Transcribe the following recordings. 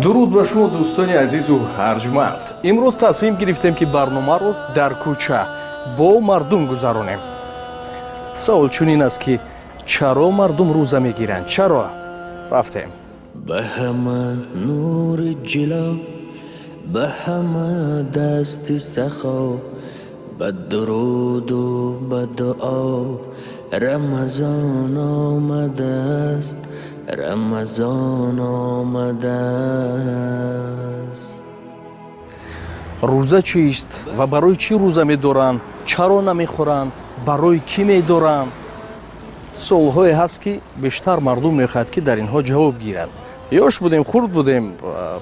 Дуруд ба шумо, дӯстони азизу арҷманд. Имрӯз тасмим гирифтем, ки барномаро дар кӯча бо мардум гузаронем. Савол чунин аст, ки чаро мардум рӯза мегиранд? Чаро? Рафтем. Ба ҳама нури ҷило, ба ҳама дасти сахо, ба дуруду ба дуо Рамазон омадааст, Рамазон омадааст. Рӯза чист ва барои чӣ рӯза медоранд? Чаро намехӯранд? Барои кӣ медоранд? Суолҳое ҳаст, ки бештар мардум мехоҳад, ки дар инҳо ҷавоб гирад. Ёш будем, хурд будем,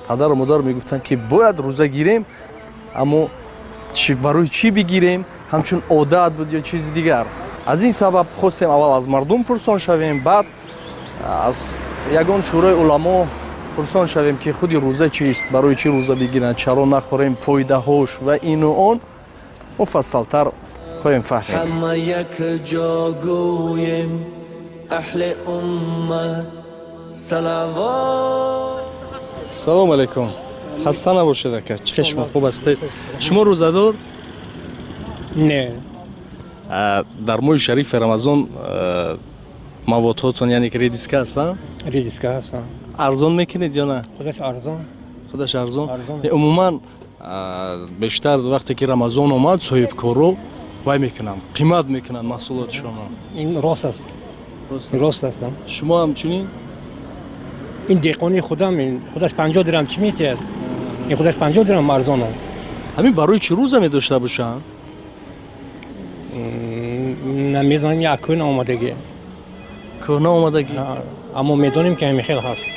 падару модар мегуфтанд, ки бояд рӯза гирем, аммо барои чӣ бигирем? Ҳамчун одат буд ё чизи дигар. Аз ин сабаб хостем аввал аз мардум пурсон шавем, баъд аз ягон шӯрои уламо пурсон шавем, ки худи рӯза чист, барои чӣ рӯза бигиранд, чаро нахӯрем, фоидаҳош ва ину он муфассалтар хоҳем фаҳмид. Ҳама якҷо гӯем, аҳли уммат, салавот. Салому алайкум, хаста набошед, ака. Чӣ хел, шумо хуб ҳастед? Шумо рӯзадор? Не. Дар моҳи шарифи Рамазон маводҳотон, яъне ки редиска ҳастанд? Редиска ҳастам. Арзон мекунед ё на? Худаш арзон. Худаш арзон. Арзон. Умуман, бештар вақте ки Рамазон омад, соҳибкоро вай мекунанд, қимат мекунанд маҳсулотшонро. Ин рост аст, рост аст. Шумо ҳамчунин? Ин деҳқони худам, ин худаш 50 дирам чӣ метиҳад? Ин худаш 50 дирам арзон аст. Ҳамин барои чӣ рӯза медошта бошанд? Намедонам, як кӯна омадагӣ. Кӯҳна омадагӣ. Аммо медонем, ки ҳамин хел ҳаст.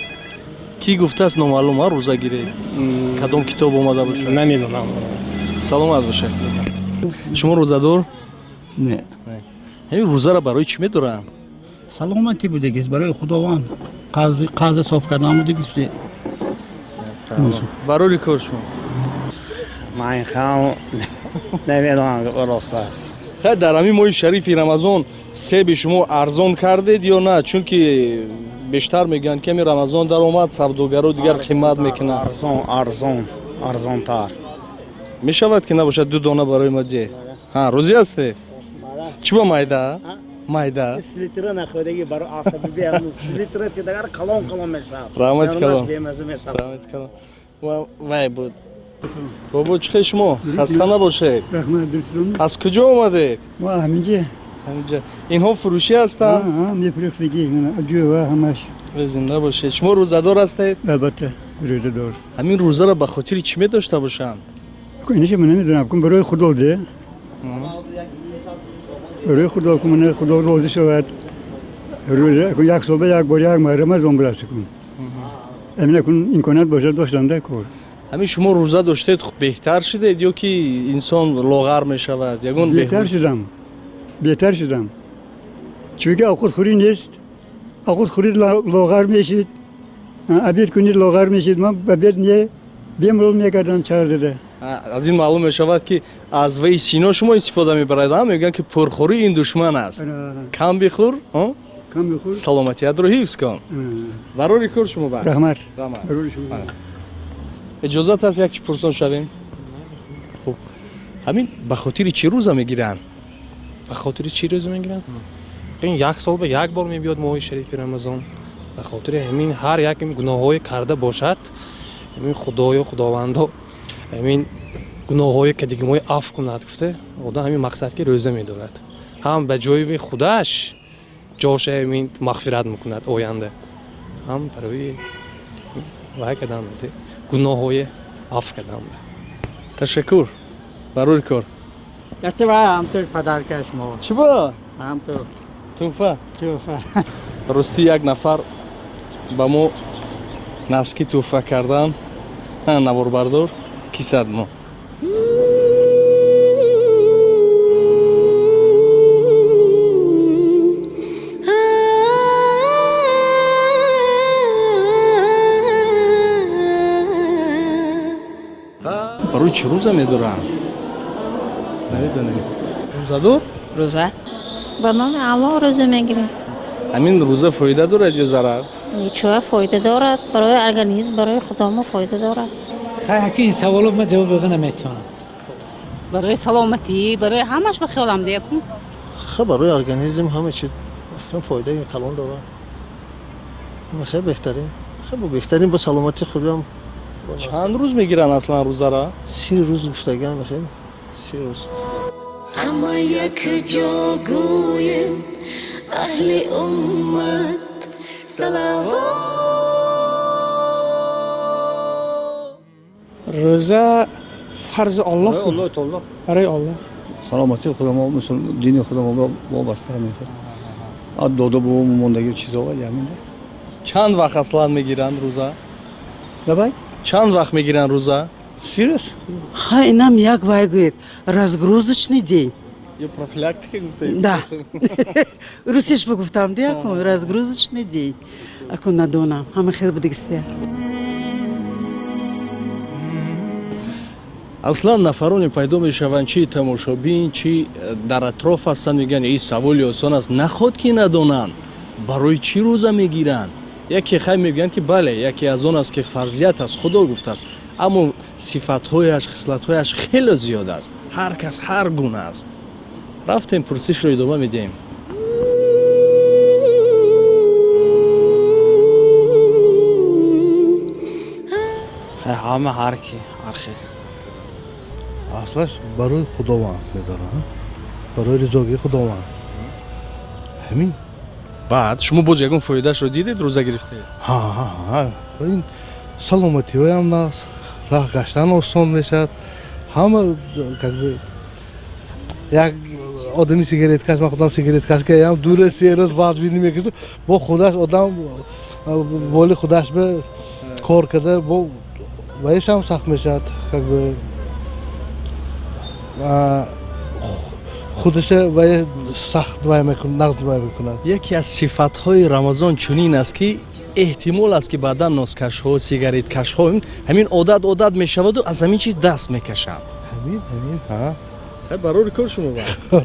Кӣ гуфтааст, номаълум, а? Рӯза гиред, кадом китоб омада бошад? Намедонам. Саломат бошед. Шумо рӯзадор? Не. Ҳамин рӯзаро барои чӣ медоранд? Саломатӣ будагист, барои Худованд қарзи соф кардан будагист. Барори кор шумо? Ман хам намедонам, роста. Хай, дар ҳамин моҳи шарифи Рамазон себи шумо арзон кардед ё на? Чунки бештар мегӯянд, ки ҳамин Рамазон даромад, савдогаро дигар қимат мекунанд. Арзон, арзон, арзонтар. Мешавад, ки набошад, ду дона барои мо диҳед? Ҳа, розӣ ҳастед? Чӣ бо майда майда? Селитра нахӯрдагӣ барои асаби, селитра дигар калон калон мешавад. Раҳмати калон. Бемаза мешавад. Раҳмати калон. Вай буд. Бобо, чӣ хел шумо? Хаста набошед. Раҳмат, дӯстон. Аз куҷо омадед? Мо ҳаминҷа. Ҳаминҷа. Инҳо фурӯшӣ ҳастанд? Мефурӯхтагӣ, ҷӯва ҳамаш. Зинда бошед. Шумо рӯзадор ҳастед? Албатта, рӯзадор. Ҳамин рӯзаро ба хотири чӣ медошта бошанд? Иниша ман намедонам, кун барои Худо де, барои Худо, кун мана Худо розӣ шавад. Рӯза кун як сол ба як бор, як моҳ Рамазон бираси кун. Амина кун имконият бошад, доштанда кор. Ҳамин шумо рӯза доштед, беҳтар шудед ё ки инсон лоғар мешавад, ягон? Беҳтар шудам, беҳтар шудам, чунки овқатхӯрӣ нест. Овқатхӯрӣ лоғар мешид, обед кунед, лоғар мешид. Ман обед не, бемалол мекардам чар зада. Аз ин маълум мешавад, ки аз ваи сино шумо истифода мебаред. А мегӯянд, ки пурхӯрӣ ин душман аст, кам бихӯр. Кам бихӯр. Саломатиятро ҳифз кун. Барори кор шумо ба. Раҳмат. Раҳмат. Барори шумо. Иҷозат аст, як чи пурсон шавем? Хуб, ҳамин ба хотири чӣ рӯза мегиранд? Ба хотири чӣ рӯза мегиранд? Ин як сол ба як бор мебиёд, моҳи шарифи Рамазон. Ба хотири ҳамин ҳар як гуноҳҳое карда бошад, ҳамин Худоё, Худовандо, ҳамин гуноҳҳое кардагимои афв кунад гуфта, одам ҳамин мақсад ки рӯза медорад, ҳам ба ҷоиби худаш ҷоша ҳамин мағфират мекунад оянда, ҳам барои вай кардан, гуноҳҳое афв кардан. Ташаккур, барори кор. Ҳамтур подарка шумо. Чӣ бо? Ҳамтур. Тӯҳфа. Тӯҳфа. Ростӣ, як нафар ба мо носки тӯҳфа кардан. Наворбардор кисад мо. Барои чӣ рӯза медоранд, намедонем. Рӯзадор? Рӯза. Ба номи Аллоҳ рӯза мегирем. Ҳамин рӯза фоида дорад ё зарар? Ничего, фоида дорад барои организм, барои худомо фоида дорад. Хай, ин саволо ман ҷавоб дода наметавонам. Барои саломатӣ, барои ҳамаш ба хиёлам декун. Хай, барои организм ҳама чи фоидаи калон дорад. Хеле беҳтарин, хеле беҳтарин, бо саломатии худам. Чанд рӯз мегиранд аслан рӯзара? 30 рӯз гуфтаган, хеле 30 рӯз. Ҳама якҷо гӯем, аҳли уммат, салавот. Рӯза фарзи Аллоҳ, барои Аллоҳ. Саломатии худамо, дини худамо вобаста мехӯрд, аз доду бобо мондагӣ чизо ҳамин. Чанд вақт аслан мегиранд рӯза? Давай. Чанд вақт мегиранд рӯза? 30 рӯз. Хай, нам як вай гӯед, разгрузочный день. Ё профилактика гуфтаед? Да, русиш бигуфтам, диакун разгрузочный день, акун надонам, ҳама хел будигистия. Аслан нафароне пайдо мешаванд, чи тамошобин, чи дар атроф ҳастанд, мегӯянд, ин саволи осон аст, наход ки надонанд барои чӣ рӯза мегиранд. Яке хай мегӯянд, ки бале, яке аз он аст, ки фарзият аст, Худо гуфтааст, аммо сифатҳояш, хислатҳояш хеле зиёд аст, ҳар кас ҳар гуна аст. Рафтем, пурсишро идома медиҳем. Ҳама ҳар ки ҳар хел. Аслаш барои Худованд медоранд, барои ризогии Худованд, ҳамин. Баъд шумо боз ягон фоидаашро дидед, рӯза гирифтаед? Ҳа, ин саломатиҳоям нағз, раҳ гаштан осон мешавад. Ҳама как бы як одами сигареткаш, ман худам сигареткаш каям, 2 рӯз, 3 рӯз вазбинӣ мекашд, бо худаш одам боли худаш ба кор карда, бо ваишам сахт мешавад, как бы худаша вай сахт вай мекунад, нағз вай мекунад. Яке аз сифатҳои Рамазон чунин аст, ки эҳтимол аст, ки баъдан носкашҳо, сигареткашҳо ҳамин одат одат мешаваду аз ҳамин чиз даст мекашанд. Ҳамин, ҳа. Хай, барори кор шумо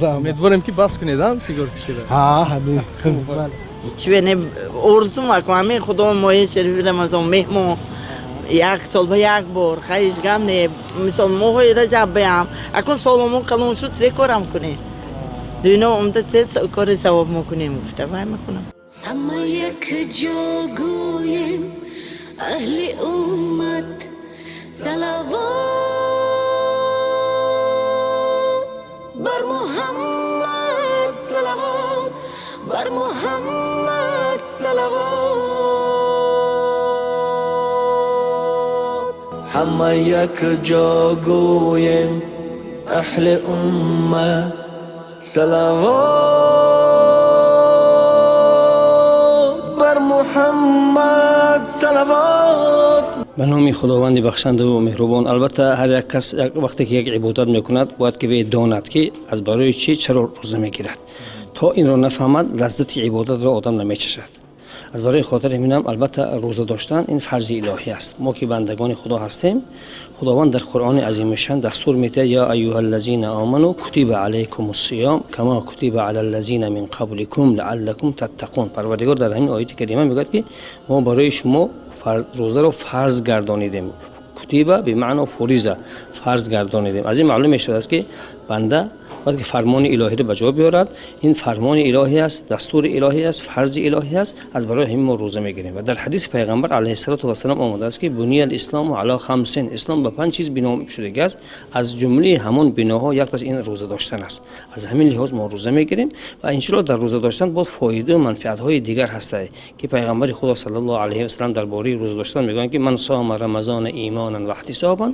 ба, умедворем, ки бас кунед сигор кашида. Ҳа, ҳамин. Чивене орзу макун, ҳамин Худо моҳи шарифи Рамазон меҳмон, як сол ба як бор, хаиш гам не, мисол моҳои Раҷаб биям, акун соломо калон шуд, се корам кунем, дуино омда се кори савоб мекунем, гуфта вай мекунам. Ҳама якҷо гӯем, аҳли уммат, салавот бар Муҳаммад, салавот бар Муҳаммад, салавот. Ҳама якҷо гӯем, аҳли уммат, салавот бар Муҳаммад, салавот. Ба номи Худованди бахшандаву меҳрубон. Албатта, ҳар як кас вақте ки як ибодат мекунад, бояд ки ве донад, ки аз барои чӣ, чаро рӯза мегирад. То инро нафаҳмад, лаззати ибодатро одам намечашад. Аз барои хотири ҳаминам, албатта, рӯза доштан ин фарзи илоҳӣ аст. Мо ки бандагони Худо ҳастем, Худованд дар Қуръони азимушшан дастур медиҳад: «Я аюҳа ллазина оману кутиба алайкум ссиём кама кутиба ала ллазина мин қабликум лааллакум таттақун». Парвардигор дар ҳамин ояти карима мегӯяд, ки мо барои шумо рӯзаро фарз гардонидем. Кутиба бимаъно фуриза, фарз гардонидем. Аз ин маълум мешавад, ки банда бояд ки фармони илоҳиро ба ҷо биёрад. Ин фармони илоҳӣ аст, дастури илоҳӣ аст, фарзи илоҳӣ аст. Аз барои ҳамин мо рӯза мегирем. Ва дар ҳадиси пайғамбар алайҳиссалоту вассалом омадааст, ки буния лислому ала хамсин, ислом ба панҷ чиз бино шудагиаст. Аз ҷумлаи ҳамон биноҳо якташ ин рӯза доштан аст. Аз ҳамин лиҳоз мо рӯза мегирем. Ва иншоалло, дар рӯза доштан боз фоидау манфиатҳои дигар ҳастанд, ки пайғамбари Худо саллаллоҳу алайҳи васаллам дар бораи рӯза доштан мегӯянд, ки ман сома рамазона имонан ва иҳтисобан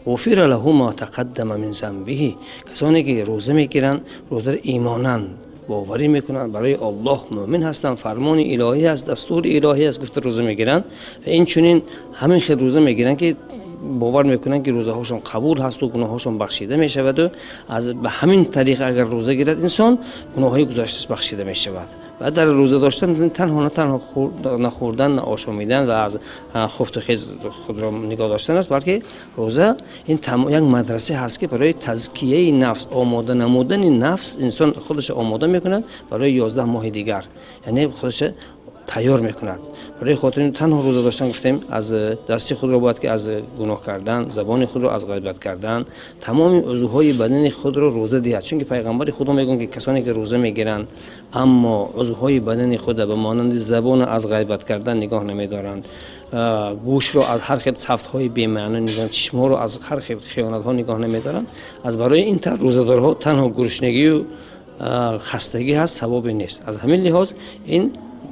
ғуфира лаҳу ма тақаддама мин занбиҳи. Касоне ки рӯза мегиранд, рӯзаро имонан боварӣ мекунанд, барои Аллоҳ мӯмин ҳастанд, фармони илоҳӣ аст, дастури илоҳӣ аст гуфта рӯза мегиранд, ва инчунин ҳамин хел рӯза мегиранд, ки бовар мекунанд, ки рӯзаҳошон қабул ҳасту гуноҳҳошон бахшида мешаваду аз ба ҳамин тариқ агар рӯза гирад инсон, гуноҳҳои гузашташ бахшида мешавад. Ва дар рӯза доштан танҳо на танҳо нахӯрдан, наошомидан ва аз хуфту хез худро нигоҳ доштан аст, балки рӯза ин як мадраса ҳаст, ки барои тазкияи нафс, омода намудани нафс, инсон худашро омода мекунад барои 11 моҳи дигар, яъне худашро. Тайёр мекунад. Барои хотири танҳо рӯза доштан, гуфтем, аз дасти худро бояд ки аз гуноҳ кардан, забони худро аз ғайбат кардан, тамоми узвҳои бадани худро рӯза диҳад. Чунки пайғамбари худо мегӯянд, ки касоне ки рӯза мегиранд, аммо узвҳои бадани худа ба монанди забона аз ғайбат кардан нигоҳ намедоранд, гӯшро аз ҳар хел савтҳои бемаъно нигоҳ, чишмҳоро аз ҳар хел хиёнатҳо нигоҳ намедоранд, аз барои ин тар рӯзадорҳо танҳо гурушнагию хастагӣ ҳаст, савобе нест. Аз ҳамин лиҳоз ин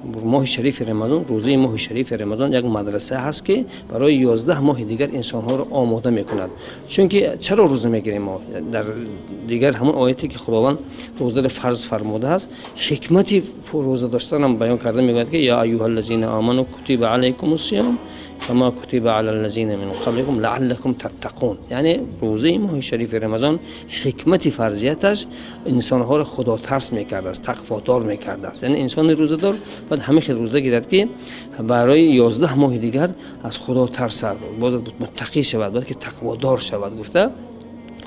моҳи шарифи Рамазон, рӯзаи моҳи шарифи Рамазон як мадраса ҳаст, ки барои 11 моҳи дигар инсонҳоро омода мекунад. Чунки чаро рӯза мегирем мо? Дар дигар ҳамон ояте ки Худованд рӯзаро фарз фармудааст, ҳикмати рӯза доштанам баён карда, мегӯяд ки: «Я аюҳа ллазина аману кутиба алайкум ссиям кама кутиба ала ллазина мин қабликум лааллакум таттақун». Яъне рӯзаи моҳи шарифи Рамазон ҳикмати фарзияташ инсонҳоро худотарс мекардааст, тақводор мекардааст. Яъне инсони рӯзадор бояд ҳамин хел рӯза гирад, ки барои 11 моҳи дигар аз Худо тарсад, бояд муттақӣ шавад, бояд ки тақводор шавад, гуфта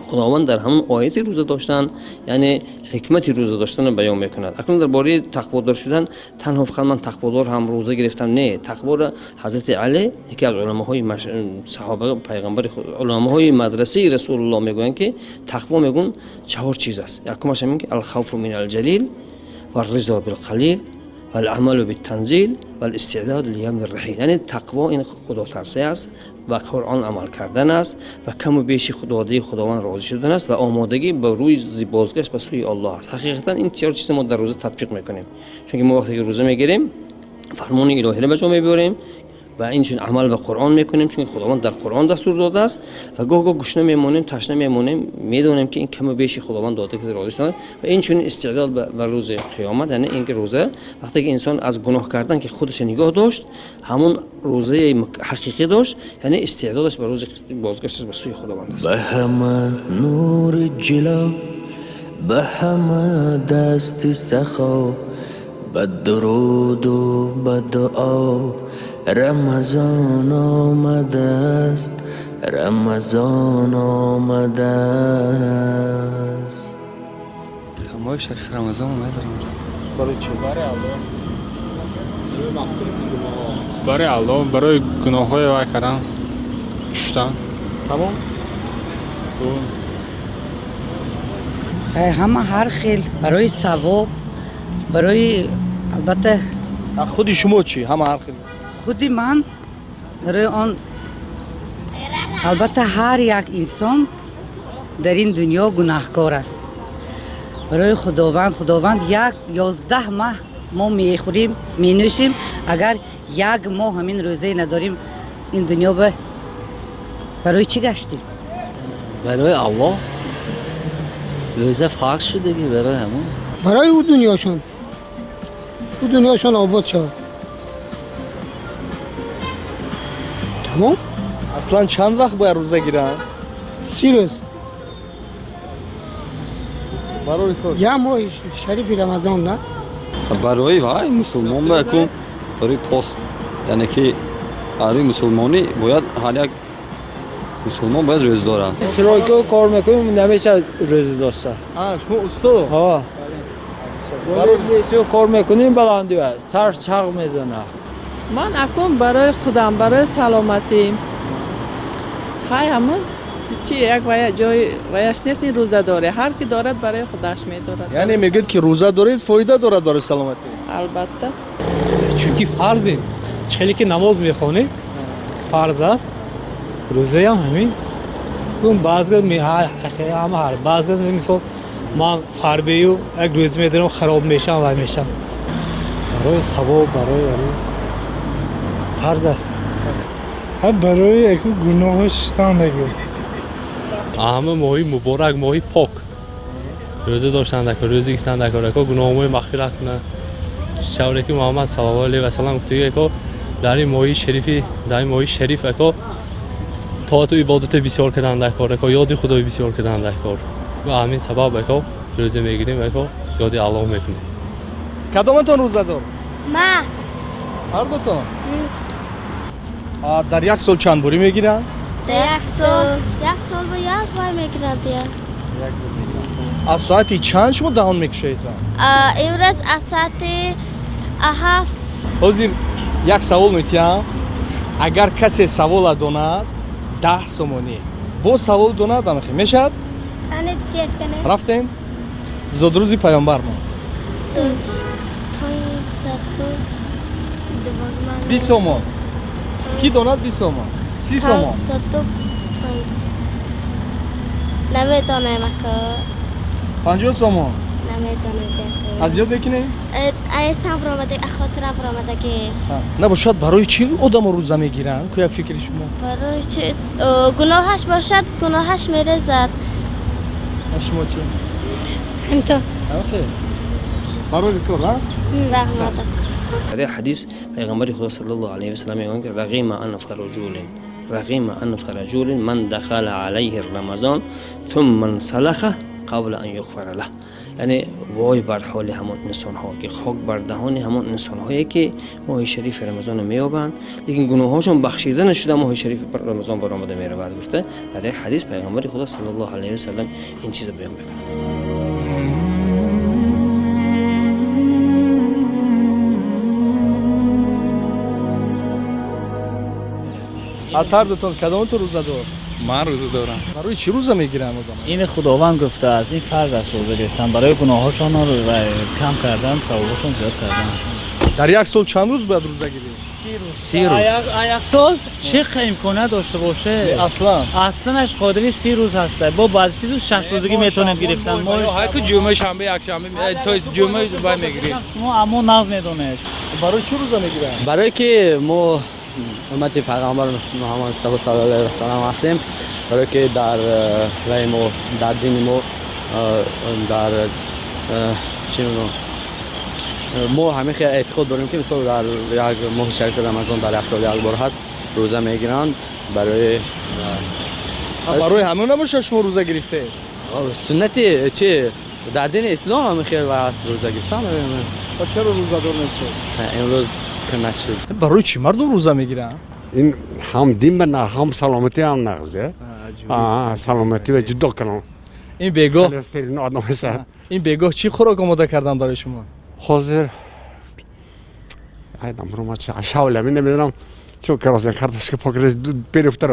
Худованд дар ҳамон ояти рӯза доштан, яъне ҳикмати рӯза доштанро баён мекунад. Акнун дар бораи тақводор шудан, танҳо фақат ман тақводор ҳам рӯза гирифтам, не. Тақворо ҳазрати Али, яке аз уламоҳои саҳоба пайғамбари, уламоҳои мадрасаи Расулуллоҳ, мегӯянд, ки тақво, мегӯн, чаҳор чиз аст. Якумаш ҳамин ки алхавфу мин алҷалил варризо билқалил валамалу биттанзил валистеъдоду лиявми рраҳил. Яъне тақво ин худотарсӣ аст ва Қуръон амал кардан аст ва каму беши додаи Худованд розӣ шудан аст ва омодагӣ ба рӯи бозгашт ба сӯи Аллоҳ аст. Ҳақиқатан ин чор чиза мо дар рӯза татбиқ мекунем, чунки мо вақте ки рӯза мегирем, фармони илоҳиро ба ҷо мебиёрем ва инчунин амал ба Қуръон мекунем, чунки Худованд дар Қуръон дастур додааст, ва гоҳ гоҳ гушна мемонем, ташна мемонем, медонем, ки ин каму беши Худованд дода, ки розӣ шудан, ва инчунин истеъдод ба рӯзи қиёмат. Яъне ин ки рӯза, вақте ки инсон аз гуноҳ кардан ки худашо нигоҳ дошт, ҳамон рӯзаи ҳақиқӣ дошт, яъне истеъдодаш ба рӯзи бозгашташ ба сӯи Худованд аст. Ба ҳама нури ҷило, ба ҳама дасти сахо, ба дуруду ба дуо Рамазон омадааст, Рамазон омадааст. Моҳи шарифи Рамазон медорам. Барои чӣ? Барои Аллоҳ, барои гуноҳҳои вай кардан, шуштан. Тамом. Ҳама ҳар хел: барои савоб, барои, албатта. Худи шумо чӣ? Ҳама ҳар хел. Худи ман барои он, албатта, ҳар як инсон дар ин дунё гунаҳкор аст барои Худованд. Худованд як 11 маҳ мо мехӯрем, менӯшем, агар як моҳ ҳамин рӯзае надорем, ин дунё ба барои чӣ гаштем? Барои Аллоҳ рӯза фарз шудагӣ, барои ҳамон. Барои ӯ дунёшон, ӯ дунёшон обод шавад, тамом. Аслан чанд вақт бояд рӯза гиранд? 30 рӯз. Барои кор. Як моҳи шарифи Рамазон, на? Барои вай мусулмон бакун, барои пост, яъне ки ҳарви мусулмонӣ бояд, ҳар як мусулмон бояд рӯза дорад. Стройка кор мекунем, намешавад рӯза дошта. Шумо усто? Ҳа, кор мекунем, баландӣ сар чағ мезанад. Ман акун барои худам, барои саломатӣ. Хай, ҳамун чи як вая ҷои ваяш нест, ин рӯзадорӣ ҳар ки дорад, барои худаш медорад. Яъне мегӯед, ки рӯза доред, фоида дорад барои саломатӣ? Албатта. Чунки фарзем, чӣ хеле ки намоз мехонед, фарз аст, рӯзаям ҳамин. Баъзга ҳама ҳар баъзга, мисол, ман фарбею як рӯза медорам, хароб мешавам, вай мешавам. Барои савоб, барои фарз аст, барои яку гуноҳо шустан мегӯ. Ҳама моҳи муборак, моҳи пок, рӯза доштан дакор, рӯза гирифтан дакор, ако гуноҳҳои мағфират кунад. Шавре ки Муҳаммад саллаллоҳу алайҳи васаллам гуфтаги, ако дар ин моҳи шарифи, дар ин моҳи шариф, ако тоату ибодате бисёр кардан дакор, ако ёди Худои бисёр кардан дакор. Ва ҳамин сабаб, ако, рӯза мегирем, ако ёди Аллоҳ мекунем. Кадоматон рӯзадор? Ма. Ҳардутон? Дар як сол чанд борӣ мегиранд? Дар як сол, як сол ба як бор мегиранд. Аз соати чанд шумо даҳон мекушоедтон? Имрӯз аз соати 7. Ҳозир як савол метиҳам, агар касе савола донад, 10 сомонӣ, боз савол донад, амахе мешавад. Ане тият кане. Рафтем, зодрӯзи пайғамбармон? 512. 20 сомон. Кӣ донад, 20 сомон, 30 сомон. 505. Намедонам, ака. 50 сомон. Намедонам. Аз ёд мекунем. Айсам баромада, хотирам баромадаги. Набошад, барои чӣ одамо рӯза мегиранд, ку як фикри шумо? Барои чи? Гуноҳаш бошад, гуноҳаш мерезад. А шумо чӣ? Ҳамто. Барои кор, а? Раҳмат. Дар як ҳадис пайғамбари Худо саллаллоҳу алайҳи васаллам мегӯянд, ки رغم أنف رجل، رغم أنف رجل من دخل عليه رمضان ثم انسلخ قبل أن يغفر له. Яъне вой бар ҳоли ҳамон инсонҳо, ки хок бар даҳони ҳамон инсонҳое, ки моҳи шарифи Рамазонро меёбанд, лекин гуноҳҳошон бахшида нашуда моҳи шарифи Рамазон баромада меравад, гуфта дар як ҳадис пайғамбари Худо саллаллоҳу алайҳи васаллам ин чизро баён мекунад. Аз ҳар дутон кадомтон рӯзадор? Ман рӯза дорам. Барои чӣ рӯза мегиранд одам? Ин Худованд гуфтааст, ин фарз аст рӯза гирифтан барои гуноҳҳошон ва кам кардан, савобошон зиёд кардан. Дар як сол чанд рӯз бояд рӯза гирӣ? 30 рӯз. Як сол чӣ имконият дошта боше. Аслан. Асланаш қодири 30 рӯз ҳаста, бо баъди 30 рӯз 6 рӯзагӣ метавонед гирифтан. Ҳайку ҷумъа, шанбе, якшанбе, то есть ҷумъа бай мегирем. Шумо аммо нағз медонед. Барои чӣ рӯза мегиранд? Барое ки мо уммати пайғамбар Муҳаммад саллаллоҳу алайҳи васаллам ҳастем, барое ки дар ваи мо, дар дини мо, дар чӣ мегӯям, мо ҳамин хел эътиқод дорем, ки мисол дар як моҳи шарифи Рамазон дар як сол як бор ҳаст, рӯза мегиранд барои Барои ҳамон набошад шумо рӯза гирифтед? Суннати чи дар дини ислом ҳамин хел ҳаст, рӯза гирифтан. Ба чаро рӯзадор нестед? Имрӯз ки нашуд. Барои чӣ мардум рӯза мегиранд? Ин ҳам дин ба ҳам саломатӣ ҳам нағзе, саломатӣ ва ҷудо кунам. Ин бегоҳ одам мешавад. Ин бегоҳ чӣ хӯрок омода кардам барои шумо? Ҳозир шавлами намедонам, чо каросен, картошка показ перифтор.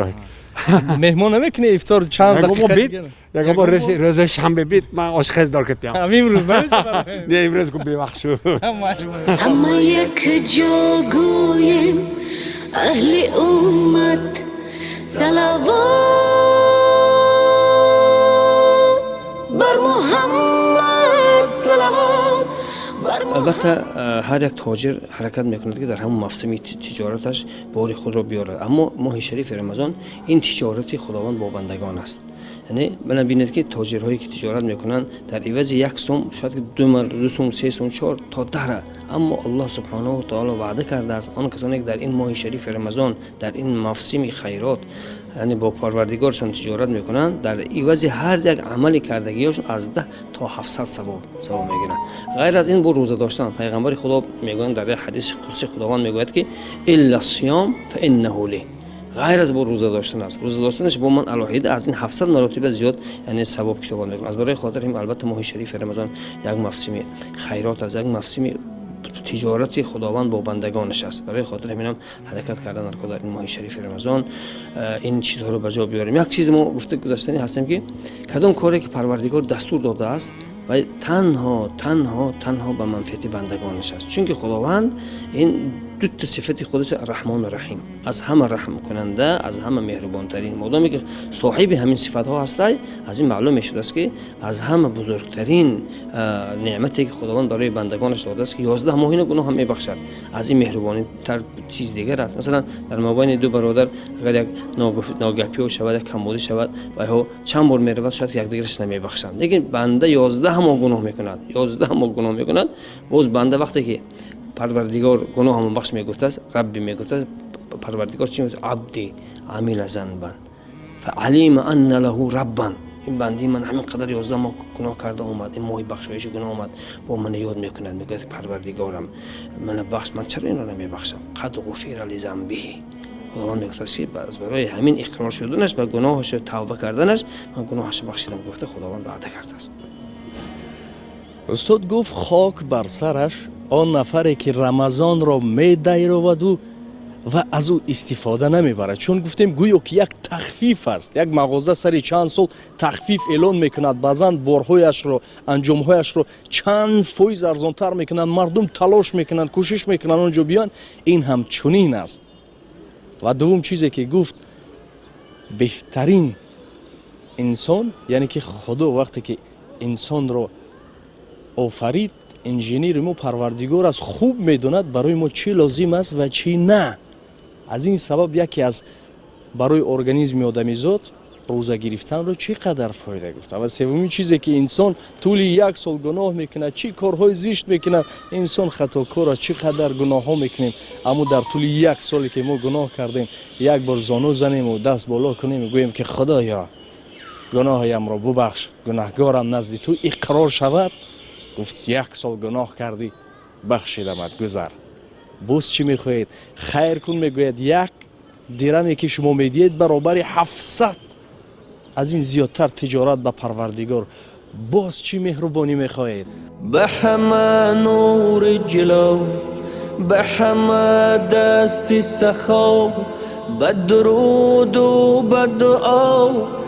Меҳмон намекунӣ ифтор чанд дақиқа дигар? Ягон бор рӯзи шанбе бит ман ошхез дор кардям. Ҳам имрӯз намешавад? Не, имрӯз ку бевақт шуд. Ҳама якҷо гӯем, аҳли уммат, салавот бар Муҳаммад, салавот бар. Албатта, ҳар як тоҷир ҳаракат мекунад, ки дар ҳамон мавсими тиҷораташ бори худро биёрад, аммо моҳи шарифи Рамазон ин тиҷорати Худованд бо бандагон аст. Яъне бина бинед, ки тоҷирҳое, ки тиҷорат мекунанд, дар ивази 1 сум шояд ки 2 сум, 3 сум, чор то даҳра. Аммо Аллоҳ субҳонаҳу таоло ваъда кардааст, он касоне ки дар ин моҳи шарифи Рамазон, дар ин мавсими хайрот, яъне бо Парвардигоршон тиҷорат мекунанд, дар ивази ҳар як амали кардагиёшон аз 10 то 700 савоб мегиранд. Ғайр аз ин, бо рӯза доштан пайғамбари Худо мегӯянд дар як ҳадиси қудсӣ, Худованд мегӯяд, ки إلا الصيام فإنه لي. Ғайр аз бо рӯза доштан аст, рӯза доштанаш бо ман алоҳида, аз ин 700 маротиба зиёд, яъне савоб китобат мекунам. Аз барои хотир ҳим, албатта, моҳи шарифи Рамазон як мавсими хайрот аст, як мавсими тиҷорати Худованд бо бандагонаш аст. Барои хотир ҳаминам ҳаракат кардан дар дар ин моҳи шарифи Рамазон ин чизҳоро ба ҷо биёрем. Як чиз мо гуфта гузаштанӣ ҳастем, ки кадом коре ки Парвардигор дастур додааст ва танҳо, танҳо, танҳо ба манфиати бандагонаш аст, чунки Худованд ин дута сифати худаш, Раҳмону Раҳим, аз ҳама раҳмкунанда, аз ҳама меҳрубонтарин. Модоме ки соҳиби ҳамин сифатҳо ҳастай, аз ин маълум мешудааст, ки аз ҳама бузургтарин неъмате ки Худованд барои бандагонаш додааст, ки 11 моҳина гуноҳ ҳам мебахшад. Аз ин меҳрубонитар чиз дигар аст? Масалан, дар мобайни ду бародар агар як ногапиҳо шавад, як камбудӣ шавад, вайҳо чанд бор меравад, шояд ки якдигараш намебахшанд. Лекин банда 11 моҳ гуноҳ мекунад, 11 моҳ гуноҳ мекунад, боз банда вақте ки Парвардигор, гуноҳамон бахш мегуфтааст, Рабби мегуфтааст, Парвардигор чӣ мегуфт? عبدي عمل ذنبا فعلم أن له ربا. Ин бандаи ман ҳамин қадар 11 моҳ гуноҳ карда омад, ин моҳи бахшоиши гуноҳ омад, бо мана ёд мекунад, мегӯяд: Парвардигорам, мана бахш, ман чаро инро намебахшам? قد غفر لذنبه. Худованд мегуфтааст, ки аз барои ҳамин иқрор шуданаш ба гуноҳашу тавба карданаш ман гуноҳашро бахшидам, гуфта Худованд ваъда кардааст. Устод гуфт, хок бар сараш. Он нафаре ки Рамазонро медайроваду ва аз ӯ истифода намебарад, чун гуфтем, гӯё ки як тахфиф аст. Як мағоза сари чанд сол тахфиф эълон мекунад, баъзан борҳояшро, анҷомҳояшро чанд фоиз арзонтар мекунанд, мардум талош мекунанд, кӯшиш мекунанд, он ҷо биёянд. Ин ҳам чунин аст. Ва дуввум чизе ки гуфт, беҳтарин инсон, яъне ки Худо вақте ки инсонро офарид, инженери мо Парвардигор аст, хуб медонад, барои мо чӣ лозим аст ва чӣ на. Аз ин сабаб яке аз барои организми одамизод рӯза гирифтанро чӣ қадар фоида гуфта. Ва севумин чизе ки инсон тӯли як сол гуноҳ мекунад, чӣ корҳои зишт мекунад, инсон хатокор аст, чӣ қадар гуноҳҳо мекунем, аммо дар тӯли як соле ки мо гуноҳ кардем, як бор зону занему даст боло кунем, гӯем ки «Худоё, гуноҳаямро бубахш, гунаҳгорам назди ту», иқрор шавад, гуфт: «Як сол гуноҳ кардӣ, бахшидамат, гузар, боз чӣ мехоҳед? Хайр кун», мегӯяд, як дираме ки шумо медиҳед, баробари 700 аз ин зиёдтар тиҷорат ба Парвардигор. Боз чӣ меҳрубонӣ мехоҳед? Ба ҳама нури ҷило, ба ҳама дасти сахо, ба дуруду ба дуо.